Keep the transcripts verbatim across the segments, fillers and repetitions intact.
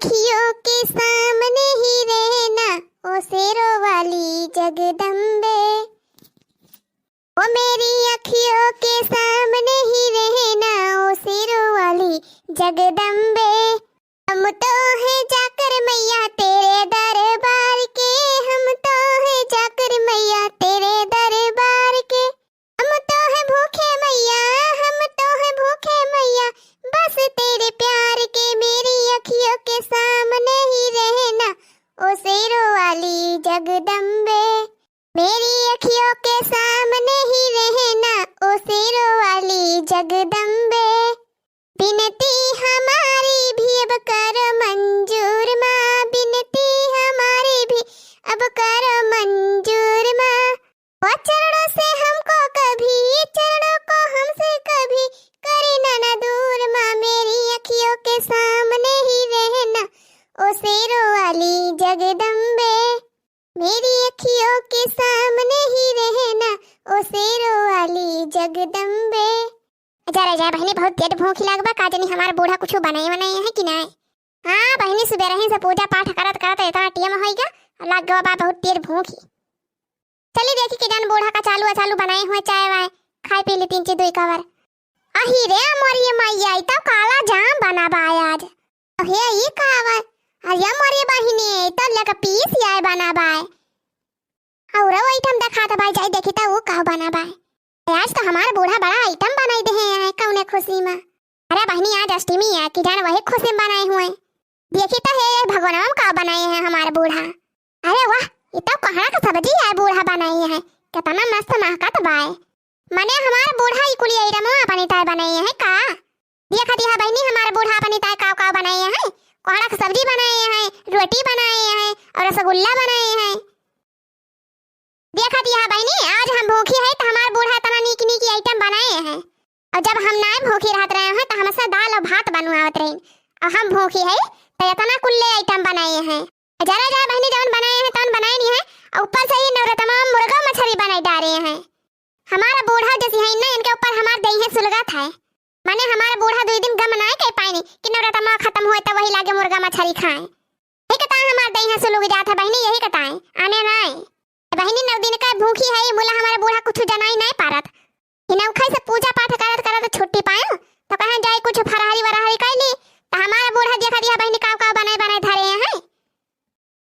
अखियों के सामने ही रहना, ओ शेरों वाली जगदम्बे। ओ मेरी अखियों के सामने ही रहना, ओ शेरों वाली जगदम्बे। हम तो हैं चाकर मैया तेरे दरबार के, हम तो हैं चाकर मैया तेरे दरबार के। हम तो हैं भूखे मैया, हम तो हैं भूखे मैया, बस तेरे प्यार के। मेरी अखियों के सामने ही रहना, ओ शेरों वाली जगदम्बे। मेरी अखियों के सामने ही रहना, ओ शेरों वाली जगदम्बे। बिनती हमारी भी अब करो मंजूर माँ, बिनती हमारी भी अब करो मंजूर माँ। ओ चरणों से हमको कभी, चरणों को हमसे कभी करना ना दूर माँ। मेरी अखियों के सामने ही रहना, ओ शेरों वाली जगदम्बे। मेरी अखियों के सामने ही रहना, ओ शेरों वाली जगदम्बे। जा रे जा बहिनी, बहुत तेज भूख लागबा, का जानी हमार बूढ़ा कुछ बनाए वनाए है कि नाय। हाँ बहिनी, सुबेरही से पूजा पाठ करत करत इतना टेम होइगा, लाग गवा बा बहुत तेज भूख। चली देखी कि जान बूढ़ा का चालू अचालू बनाए हुए चाय वाय, खाए पी ली तीन ची दुई कवर। अही रे मोरी मैया, ई तो काला जाम बना बाय आज। अहे ई का बाय? अरे मोरी बहिनी, ई तो लेग पीस आय बना बाय। और वो आइटम देखात बाय, जाई देखी तो वो का बना बाय। आज तो हमार बूढ़ा बड़ा आइटम बनाई दे हैं कौने खुशी में। अरे बहिनी, आज अष्टमी है कि जान वही खुशी में बनाए हुए। देखी तो हे, ये भगवान का बनाए हैं हमार बूढ़ा। अरे वाह, ये तो कोहड़ा का सब्जी है बूढ़ा बनाई है, कितना मस्त महकत बाय। मने हमार बूढ़ा ई कुली आइटमवा अपनी ताय बनाई है का? देखा दिया बहिनी, हमार बूढ़ा अपनी ताय काव काव बनाई है, कोहड़ा का सब्जी बनाई है, रोटी बनाई है और रसगुल्ला बनाई है। देखा दिया बहिनी, आज हम भूखी है तो हमार बूढ़ा इतना नीक नीक आइटम बनाए हैं। और जब हम नाय भूखी रहत रहे हैं तो हमसे दाल और भात बनवावत रही, और हम भूखी है तो इतना कुल्ले आइटम बनाए हैं। जरा जा बहिनी, जौन बनाए हैं तौन बनाए नहीं है, और ऊपर से ही नवरत्न में मुर्गा मछली बनाई डारे हैं। हमारा बूढ़ा जैसी है ना, इनके ऊपर हमार देह है सुलगत है। माने हमारा बूढ़ा दुई दिन गम नाय कह पाइनी कि नवरत्न खत्म हुए तो वही लागे मुर्गा मछली खाए। यही कता हमार देह सुलग जात है बहिनी, यही कता है, आने नाय। बहिनी, नौ दिन का भूखी है, मुला हमारा बूढ़ा कुछ जनाई नाय पारत। हिनौखा से पूजा पाठ करत करत छुट्टी पायो, तो कहें जाए कुछ फरहरी वरहरी कर ली, तो हमारा बूढ़ा देखा दिया बहिनी काव काव बनाए बनाए धरे हैं।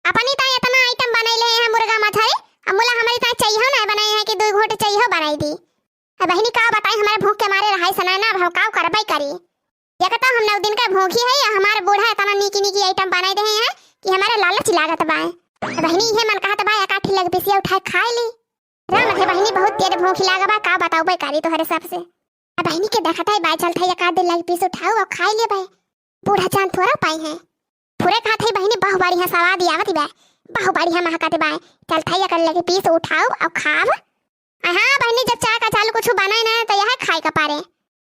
अपनी ताई इतना आइटम बनाई ले हैं मुर्गा मछली, अब मुला हमारी ताई चाहिए ना बनाई है कि दो घूंट चाहिए बनाई दी। अब बहिनी का बताई, हमारे भूख के मारे रहाई सना ना, अब हम काव करबई करी। एक तो हम नौ दिन का भूखी है, या हमारे बूढ़ा इतना नीकी नीकी आइटम बनाई दे हैं कि हमारे लालच लागत बाय। अब बहिनी इहे मन कहत बाय, एकाठी लेग पीसिया उठाए खाए ली। राम रे बहिनी, बहुत तेज भूख लागा बा, का बताऊ बे कारी तोहरे सबसे। अब बहिनी के देखत है बाय, चलत है एक आध लेग पीस उठाऊ और खाई ले बाय। बूढ़ा जान थोड़ा पाई है। पूरे खात है बहिनी, बहु बढ़िया स्वाद आवत बा, बहु बढ़िया महकत बा। चलत है एक लेग पीस उठाऊ और खाब। आ हाँ बहिनी, जब चाय का चालू कुछ बनाए ना तो यह खाए का पारे।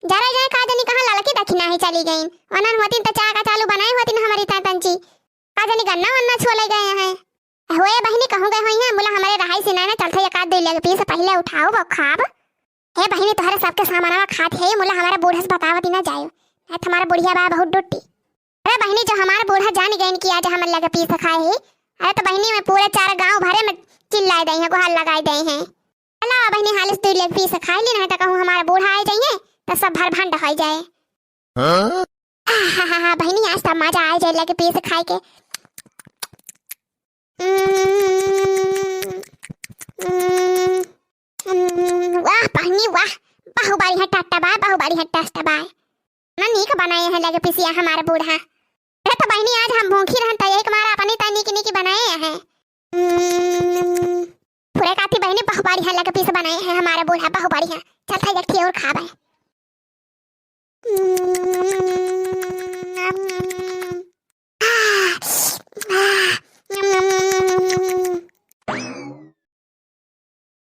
जरा जाए का जनी कहाँ ललकी दखिना है चली गई, वनन होतिन तो चाय का चालू बनाए होतिन हमारी ता तंची। का जनी गन्ना वन्ना छोले गए हैं। होए बहिनी, कहूँ गए होई हैं, मुला हमारे रहाई से ना, ना चलत है एक आध दो लेग पीस पहले उठाओ वो खाब। हे बहिनी, तोहरे सबके सामानवा खात है, मुला हमारे बूढ़ा से बतावत ही ना जायो, नहीं तो हमारा बुढ़िया बा बहुत डुट्टी। अरे बहिनी, जो हमारे बूढ़ा जान गए कि आज हमारे लेग पीस खाए है, अरे तो बहिनी मैं पूरे चार गांव भरे में चिल्लाए दई हैं, गुहार लगाए दई हैं। अलावा बहिनी, हालिस दो लेग पीस खाए ली, नहीं तो कहूँ हमारा बूढ़ा आ जाइए तो सब भर भंड हो जाए। हाँ? आहाहा, बहिनी, आज तो मजा आ जाए लेग पीस खाए के। उम्म, उम्म, उम्म, वाह बहिनी वाह, बहु बढ़िया टट्टा बा, बहु बढ़िया टट्टा बा। ना नीक बनाए हैं लेग पीसिया हमारे बूढ़ा। अरे तो बहिनी, आज हम भूखी रहन त यही के मारा अपनी ता नीक नीक बनाए हैं। उम्म, पूरे काफी बहिनी, बहु बढ़िया लेग पीस बनाए हैं हमारे बूढ़ा, बहु बढ़िया। चलत है एक ठे और खाबे।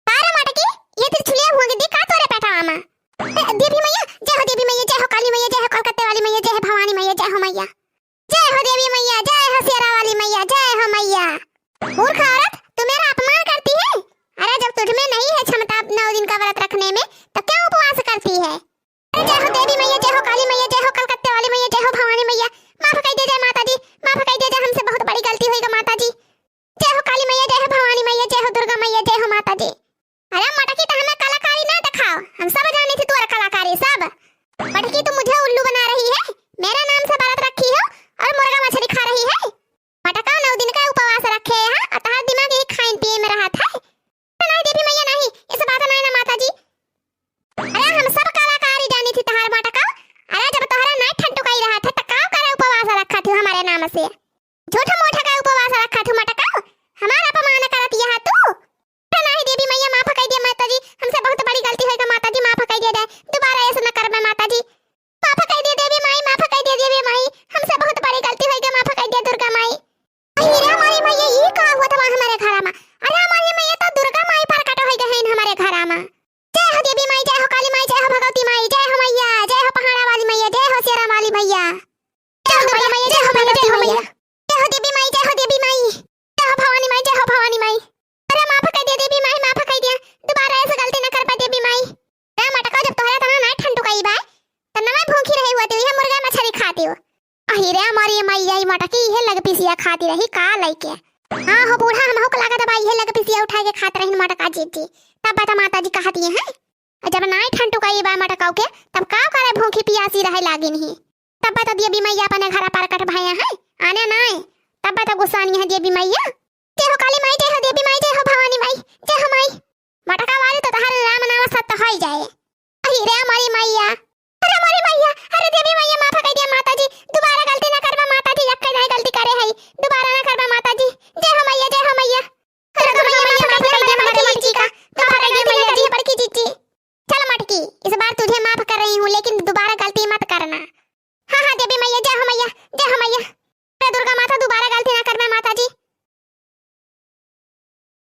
अरे मटकी, ये त्रिशूलिया हुआ के दी का तोरे पेटवा में? ए, देवी मैया, जय हो देवी मैया, जय हो काली मैया, जय हो कलकत्ते वाली मैया, जय हो भवानी मैया, जय हो मैया। जय हो देवी मैया, जय हो शेरा वाली मैया, जय हो मैया। मूर्ख औरत, तू मेरा अपमान करती है। अरे जब तुझ में नहीं है क्षमता नौ दिन का व्रत रखने में, तो क्यों उपवास करती है? अरे जय हो देवी मैया, जय हो काली मैया, जय हो कलकत्ते वाली मैया, जय हो भवानी मैया। माफ कर दे, जय माता दी, माफ से। झूठा मूठा का उपवास रखा थू मटकाऊ, हमार अपमान करत यहा तू। अरे नाही देवी मैया, माफ कइ दिया माता जी, हमसे बहुत बड़ी गलती होइगा माता जी, माफ कइ दिया जाए, दोबारा ऐसे न करबे माता जी। माफ कइ दिया देवी माई, माफ कइ दिया देवी माई, हमसे बहुत बड़ी गलती होइगा, माफ कइ दिया दुर्गा माई। अरे रे हमारी मैया, ई का हुआ था हमारे घरा मा? अरे हमारी मैया, तो दुर्गा माई प्रकट होइ गए हैं हमारे घरा मा। जय हो देवी माई, जय हो काली माई, जय हो भगवती माई, जय हो मैया, जय हो पहाड़ा वाली मैया, जय हो शेरा वाली मैया। जय हो दुर्गा मैया, जय हो मैया, जय हो मैया। जय हो देवी माई, जय हो देवी माई, जय हो भवानी माई, जय हो भवानी माई। अरे माफ कइ दिया देवी माई, माफ कइ दिया, दोबारा ऐसे गलती न करबे देवी माई। अरे मटका, जब तोहरा तना नाई ठंडुकाई बा, त नवा भूखी रहे हुआ तू, यह मुर्गा मछरी खाती हो। अही रे हमारी मैया, ई मटकी इहे लग पिसिया खाती रही का लइके। हाँ हो बूढ़ा, हमहू के लागत बा इहे लग पिसिया उठा के खात रही मटका जीजी। तब बता माता जी कहती हैं, जब नाई ठंडुकाई बा मटकाऊ के, तब का करे भूखी पियासी रहे लागिन ही। तब बता देवी मैया अपने घरा प्रकट भया है, आने नाई। तब बता गुस्सानी है देवी मैया। जय हो काली माई, जय हो देवी माई, जय हो भवानी माई, जय हो माई। मटका वाली तो तहर राम नाम सत्य होइ जाए। अरे रे हमारी मैया, अरे हमारी मैया, अरे देवी मैया माफ कइ दिया माता जी, दोबारा